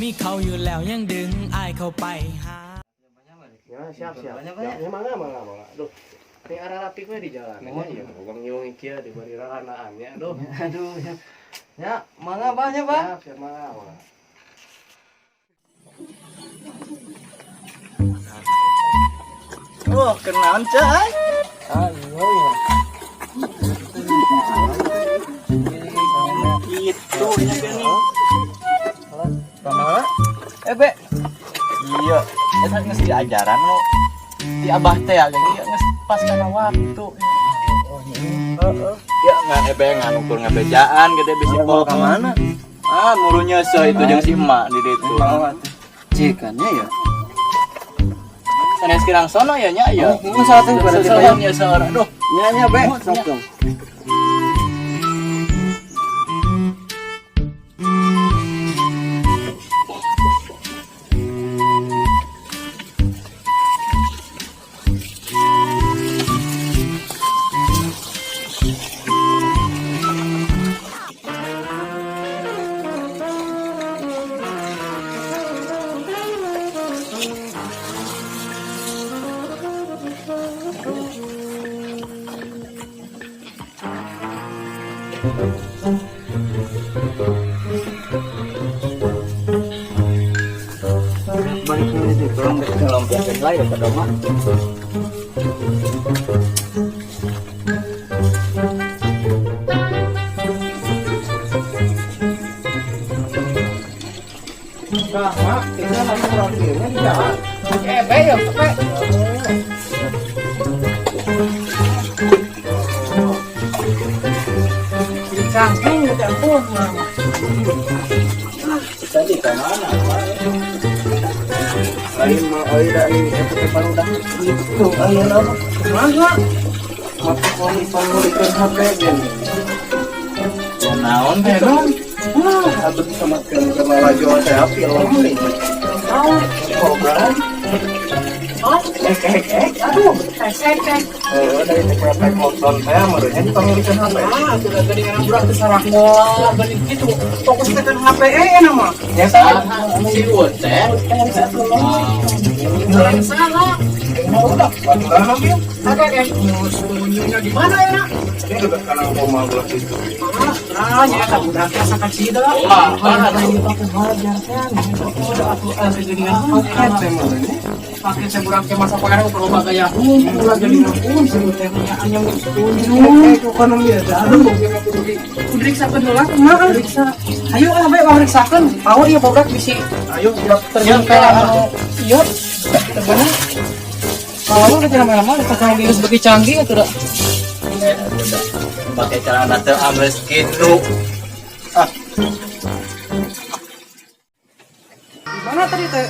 มีเขาอยู่แล้วยังดึงอายเข้าไปหา Ya, siap siap. Ya, mangga mangga mangga. Duh. Ini arah rapi we di jalan nya ya. Wangi-wangi kieu di bari raranaan nya. Duh. Aduh, ya. Ya, mangga Bah nya, Bah. Siap siap mangga mangga. Oh, kenaon cah ai? Ah, iya ya. Gitu nya geuning. Pamala? Eh, Be. Iya, eta geus diajaran nu di abah teh ya geuning geus pas kana waktu. Heeh. Ya ngan ebe ngan ukur ngabejaan gede bisi Mau poho. ka mana? Ah, muru nyeuseut itu jeung si emak di ditu. Cikannya ya. Sanes kirang sono ya nya ya. Oh, salah teh berarti Salah nya salah. Duh, Nya nya be, sok dong. Balik ini tolong ngelompiakeun lah ya ka mah. Nah, mak, kita lagi kurang kieu di jalan. Eh, be ya, be. Cangking gitu ampun mama. Tadi ka mana? Lain mah euy da ini eta teh barudak gitu ayeuna mah. Mangga. Mati pangulikeun HP gini. Ya naon teh dong? Wah, atuh bisa makan sama laju teh film nih. Obrolan. Oh, Eh, eh, eh. aduh, tek tek tek. Eh, dari teh teh nonton teh meureunnya dipangulikeun HP. Ah, sudah geuning budak teh sarah moal geuning kitu. Fokus teh kan HP eh nama. Ya salah. Si Uut teh. Lain salah. Mau udah, baturan ambil. Ada kan senyumnya di mana ya? Ini juga karena koma belah itu. Ah, nya eta budak teh asa kacida. Wah, Wah, atuh belajar teh. Udah atuh geuningan Paket teh meureunnya. pakai teh budak teh masa pangeran ukur loba gaya hungkul geuningan pun si teh nya anyang setuju. Eh, ekonomi ya, Aduh, kudu heula kumaha periksa. Ayo ah bae urang periksakeun. Power ieu budak bisi Ayo, siap. terjun ka anu ieu terbenar. Kalau lu jangan lama-lama teknologi geus beuki canggih atuh da. Pakai celana teu ambles kitu. Ah, Di mana tadi teh?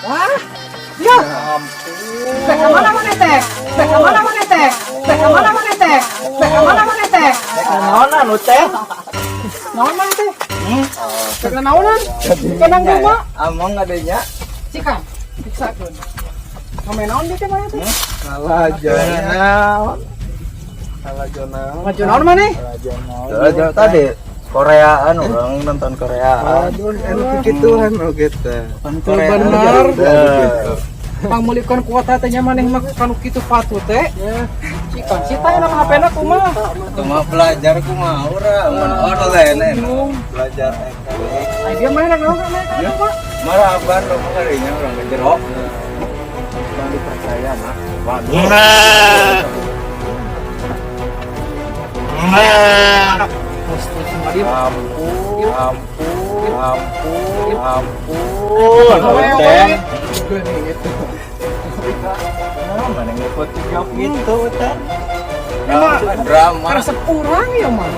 Wah, ya. Ampun. Teh ka mana mana teh? Teh ka mana mana teh? Teh ka mana mana teh? Teh ka mana mana teh? Naon anu teh? Naon mana teh? Teh ka naonan? Kenang rumah. Among adanya. Cikan, periksakeun. Ngomong naon dia teh mana teh? salah naon. Salah naon. Maju naon mana? Salah Salah tadi Koreaan orang nonton Koreaan. Aduh, anu kikituan oge teh. Bener. Gitu. Pangmulikeun kuota teh nya maneh mah kanu kitu patu teh. Cikan sita enak HP-na kumaha? Kumaha belajar kumaha urang mun online Bingung. Belajar eta. Ai dia mana naon kan mana Pak? Maraban dong karinya urang ke jero. Jangan dipercaya, Mak. Waduh. Ampun, ampun, ampun, ampun. Teh. Nah, mana ngikut jawab gitu teh. Drama. Karesep urang ya mah.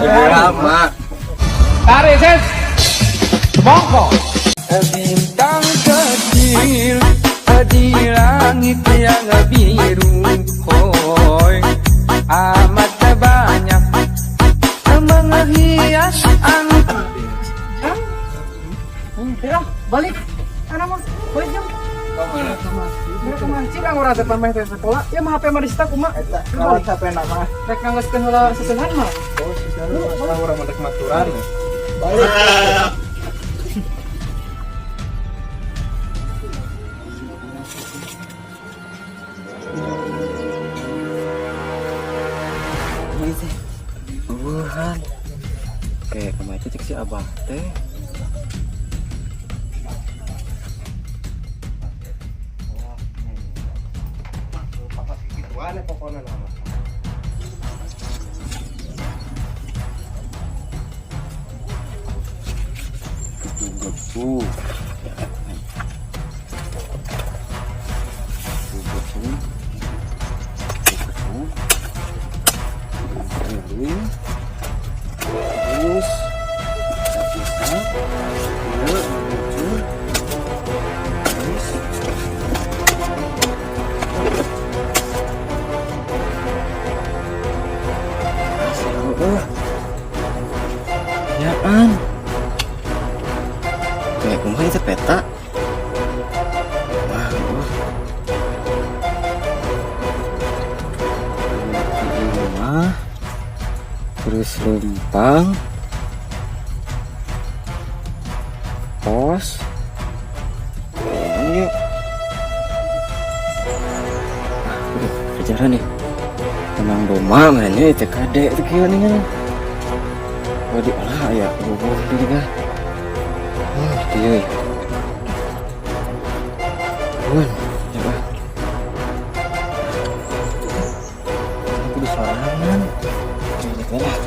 Drama. Tarik ses. Mongko. Bintang kecil di langit yang biru, hoi, amat banyak menghias angkasa. Ya, balik. Ana mah balik jam. Kemana? Kemana? Cik urang teh pameh teh sekolah. Ya mah HP mah disita kumaha? Eta, kalau capek nama. Rek nganggeuskeun heula sesehan mah. Oh, sisana masalah urang mah maturan. Balik. Kumaha itu cek si Abah teh? Pas gituan pokoknya nama. Gebu. Gebu. Gebu. Keliling. Terus bisa menuju terus. Seru Yaan. Kayak kumaha itu peta. Wah, wah. Rumah. Terus lempang. Pos. Ini yuk. Ah, udah kejaran nih. Tenang doma mainnya itu kade itu kieu nih kan. Oh diolah ya, bubur di kan. Oh, dia ya. Bun, ya bah. Aku di sorangan. Ini lah.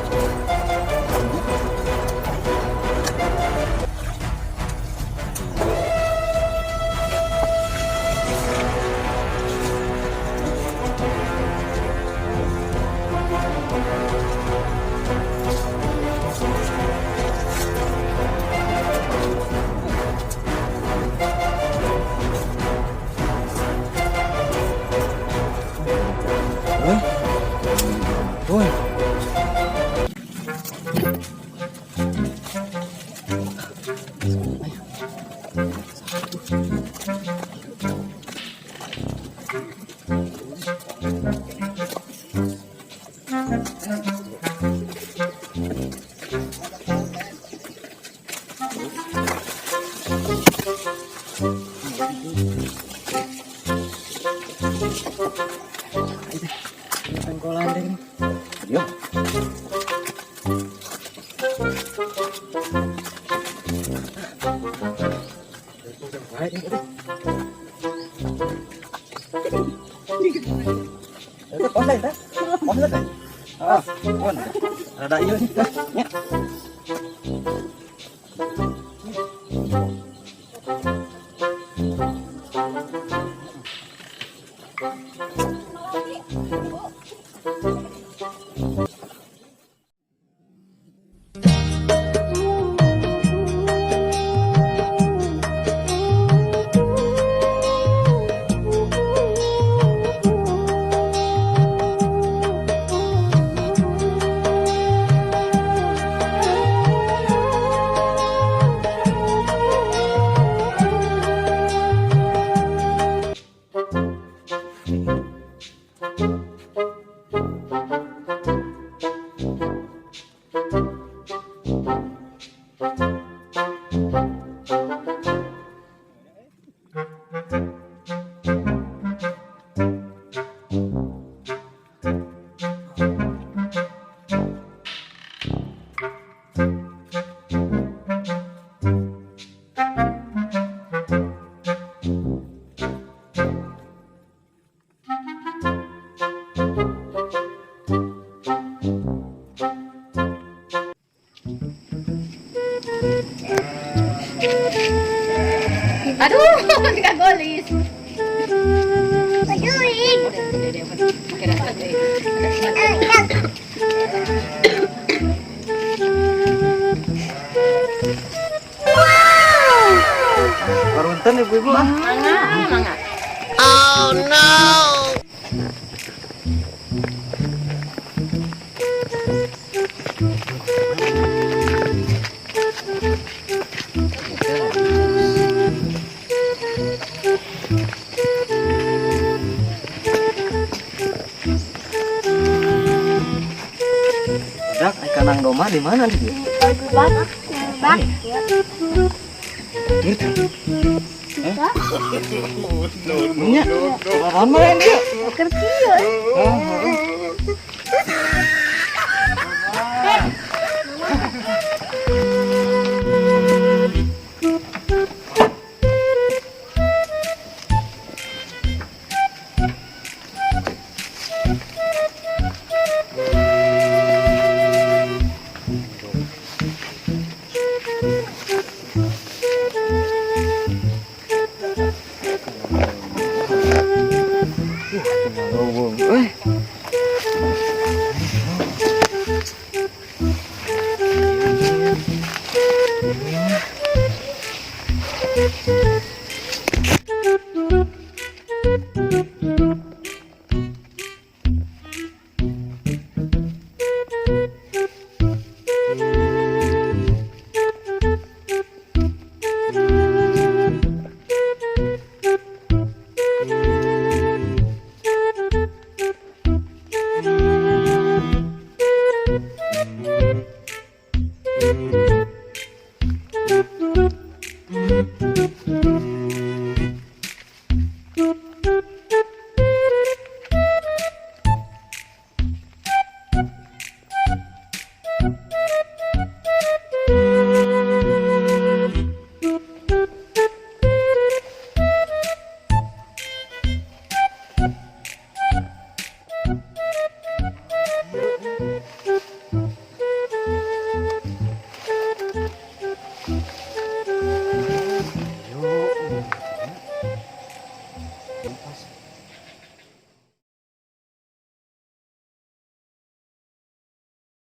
Woi. Woi. Pengkolan deh. Yo. Rada ieu nya. Aduh, kagolis. Parunten ibu-ibu ah. Mangga, mangga. Dak, ai kanang doma di mana nih dia? Bak, bak. Gitu. Eh? Nya, apaan mah dia? Kerja. Oh, Eueuh. Eh.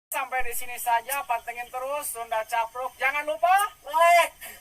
Sampai di sini saja, pantengin terus Sunda Capruk. Jangan lupa like.